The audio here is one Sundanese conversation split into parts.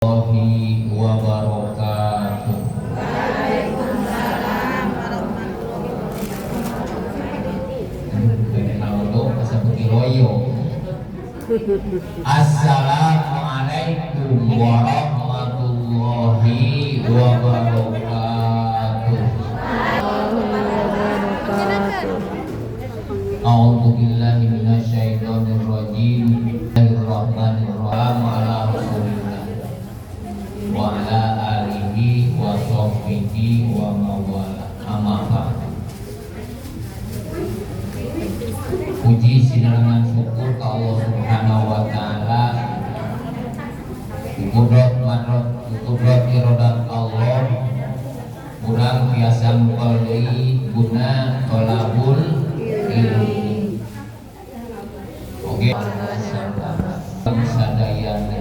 Warahmatullahi wabarakatuh. Waalaikumsalam warahmatullahi. Aduh, asa beuki loyo. Assalamualaikum warahmatullahi wabarakatuh. Wabarakatuh. A'udzu billahi minasyaitonir rajim. Bismillahirrahmanirrahim. Ala Rasulillah wa ala alihi wa sahbihi wa mawala. Amma ba'd. Puji sinarengan syukur ka Allah Subhanahu wa taala. Kudrat madrat kudrat iradat Allah, urang biasa ngumpul deui guna tolabul ilmi. Oke, sadayana.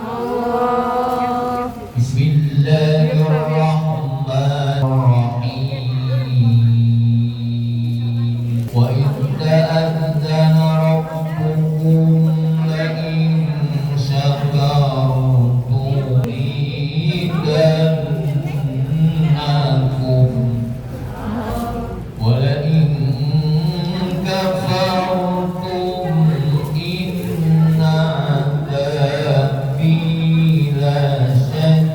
Allah. Bismillahirrahmanirrahim. Wa idh ta'adzana rabbukum la'in syakartum lazidannakum wa la'in kafartum inna 'adzabi lasyadid.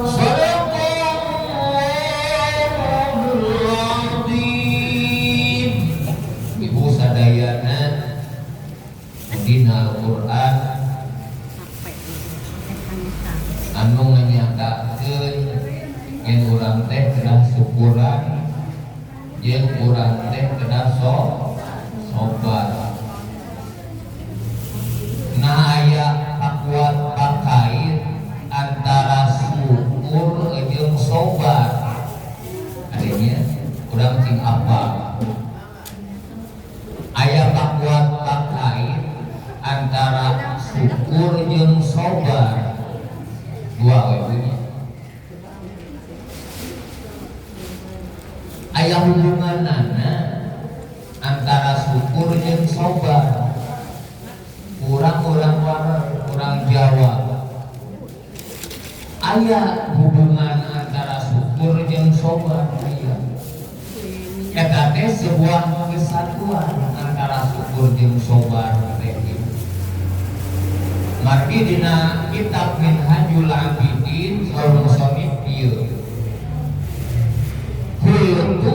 Sadaqallahul. Ibu sadayana, dina Al-Qur'an anu nganyatakeun yen urang teh kedah syukuran jeung urang teh kedah sobar. Nah, aya pakuat pakait antara syukur jeung sobar. Adanya urang cing apa, aya pakuat pakait antara syukur jeung sobar, dua we bunyi. Aya hubunganana antara syukur jeung sobar. Urang-urang orang Jawa, aya hubungan antara syukur jeung sobar, aya. Eta teh sebuah kesatuan antara syukur jeung sobar teh. Margi dina kitab Minhajul Abidin, saur musannif ieu, qultu,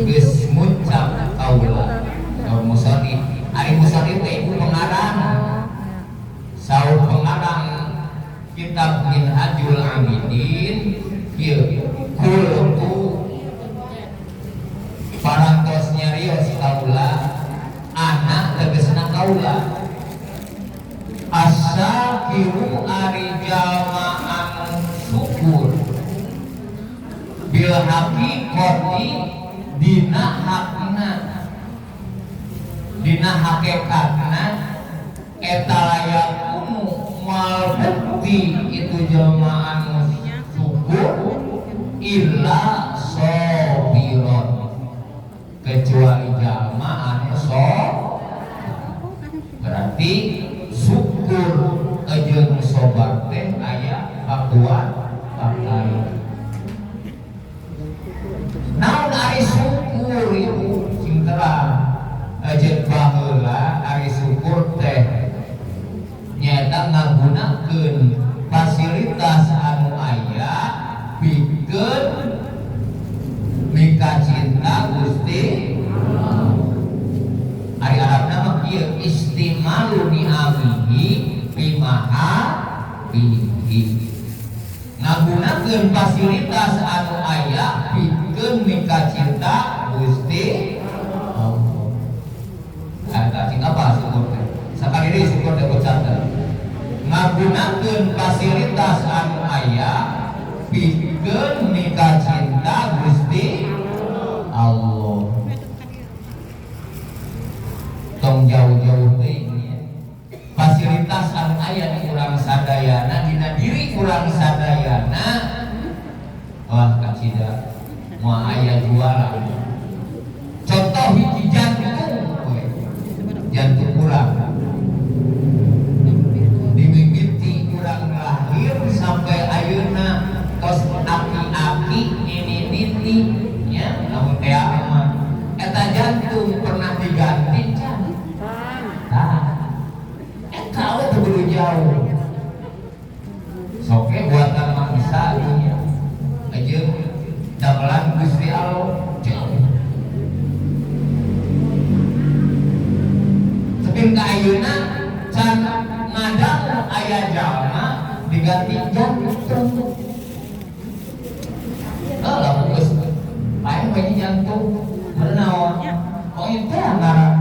geus ngucap kaula, saur musannif. Ari musannif teh ibu pengarang. Saur pengarang kitab Minhajul Abidin ieu, qultu, parantos nyarios kaula, ana tegesna kaula, asyakiru ari jalma anu syukur, bil haqiqati dina hakna, dina hakikatna, eta layakunu moal bukti itu jelma anu syukur, illa sobiron, kecuali jalma anu so. Berarti syukur jeung sobar teh aya pakuat pakait. Naon ari syukur, ibu? Sing terang. Jeung baheula ari syukur teh nyaeta ngagunakeun fasilitas anu aya pikeun mika cinta Gusti. Ari Arabna mah kieu, istimalu ni'amihi bimaha bihi, ngagunakeun fasilitas anu aya pikeun mika cinta Gusti Allah. Eta cing apa syukur teh? Sakali deui, syukur teh catet. Ngagunakeun fasilitas anu aya pikeun mika cinta Gusti Allah. Tong jauh-jauh teuing nya. Fasilitas anu aya di urang sadayana, dina diri urang sadayana, wah, kacida moal aya jualan. Contoh hiji, jantung we. Jantung urang dimimiti urang lahir sampai ayeuna tos aki-aki, nini-nini nya, lamun teh mah eta jantung pernah diganti can? Tah, eta we teu kudu jauh. Sok ge buatan manusia nya jeung damelan Gusti Allah jauh. Tapi ka ayeuna can ngadangu aya jalma diganti jantung. Oh, lamun geus paeh we jantung menaon? Oh, itu ngaran.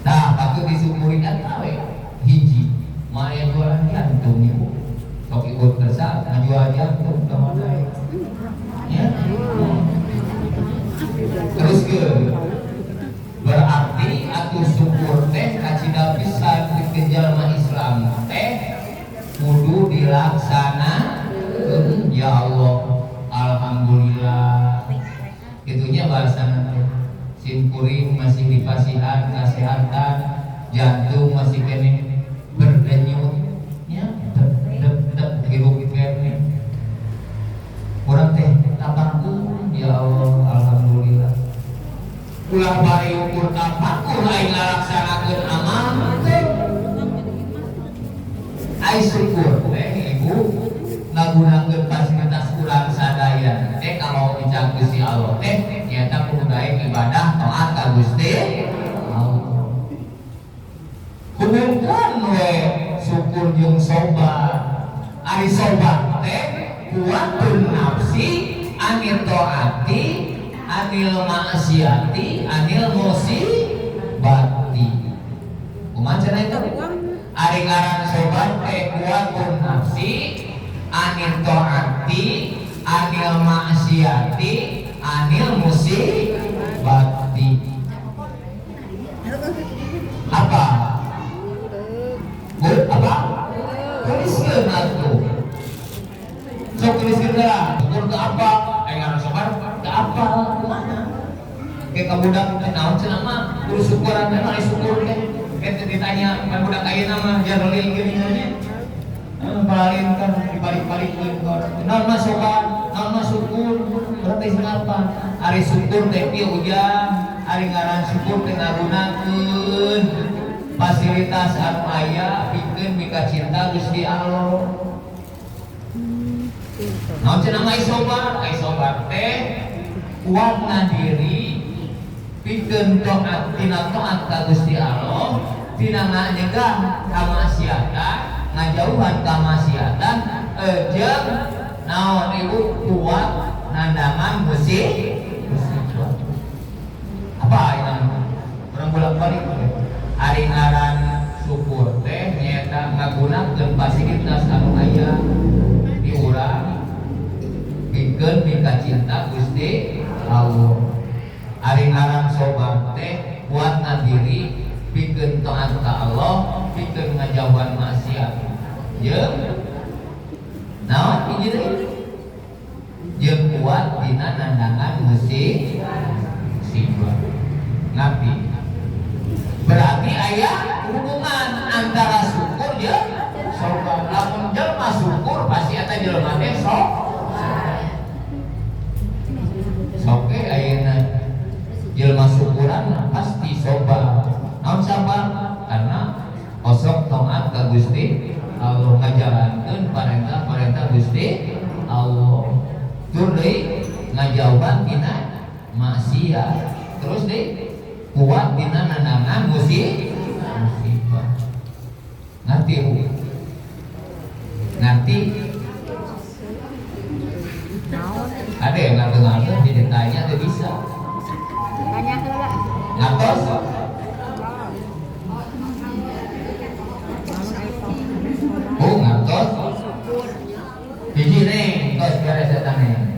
Nah, patut disyukuri eta we hiji. Moal aya jualan jantung, ibu. Sok ikut kersa ngajual jantung ka mana ya. Terus ke berarti atuh syukur teh kacida pisan pikeun jalma Islam teh kudu dilaksanakeun. Ya Allah, alhamdulillah, itunya bahasa teh sim kuring masih dipasihan kesehatan, jantung masih keneh berdenyut nya, dep dep dep, hirup keneh, urang teh tapakur. Ya Allah, alhamdulillah. Ulah bari ukur tapakur lain ngalaksanakeun amal teh. Ai syukur teh, ibu, ngagunakeun fasilitas urang sadaya teh kalau dicang Gusti Allah teh nyata kudu daek ibadah taat ka Gusti Allah. Hubungkeun we syukur jeung sobar. Ari sobar teh kuwatun nafsi anil taati, anil maksiati, anil musibati. Kumaha cenah itu? Ari ngaran sobar teh kuwatun nafsi anil taati, anil maksiati, anil musibati. Apa? Bu, apa? Tuliskeun atuh. Sok tuliskeun lah. Syukur ke apa? Eh, ngaran sobar ke apa? Kumaha? Kayak ka budak teh naon cenah mah kudu syukuran teh, mah syukur teh. Kayak teh ditanya kan budak ayeuna mah jarolil geuning nya. Paling kan dibalik-balikeun ke orang. Naon mah sobar, naon mah syukur, berarti apa? Ari syukur teh pieu, ujang? Ari ngaran syukur teh ngagunakeun fasilitas anu aya pikeun mika cinta Gusti Allah. Naon cenah mah sobar? Ai sobar teh kuatna diri pikeun taat, tina taat ka Gusti Allah, tina nyegah kamaksiatan, ngajauhan kamaksiatan, jeung naon, ibu, kuat nandangan musibah. Apa ini? Urang bolak-balik. Ari ngaran syukur teh nyaeta ngagunakeun fasilitas anu aya di urang pikeun mika cinta Gusti Allah. Ari ngaran sobar teh kuatna diri pikeun taat ka Allah, pikeun ngajauhan maksiat. Jeung naon hiji deui? Jeung kuat dina nandangan musibah. Ngerti? Berarti aya hubungan antara syukur jeung sobar. Lamun jelema syukur pasti eta jelema teh sok. Sok ge ayeuna jelema syukuran pasti sobar. Naon sabar? Karena osok taat ka Gusti Allah, ngajalankeun parentah-parentah Gusti Allah. Tur deui ngajauhan tina maksiat. Terus deui kuat dina nandangan musibah. Ngerti, Bu? Ngerti? Ada yang ngerti-ngerti ditanya tuh bisa. Tanya heula. Ngertos? Geus beres eta nih.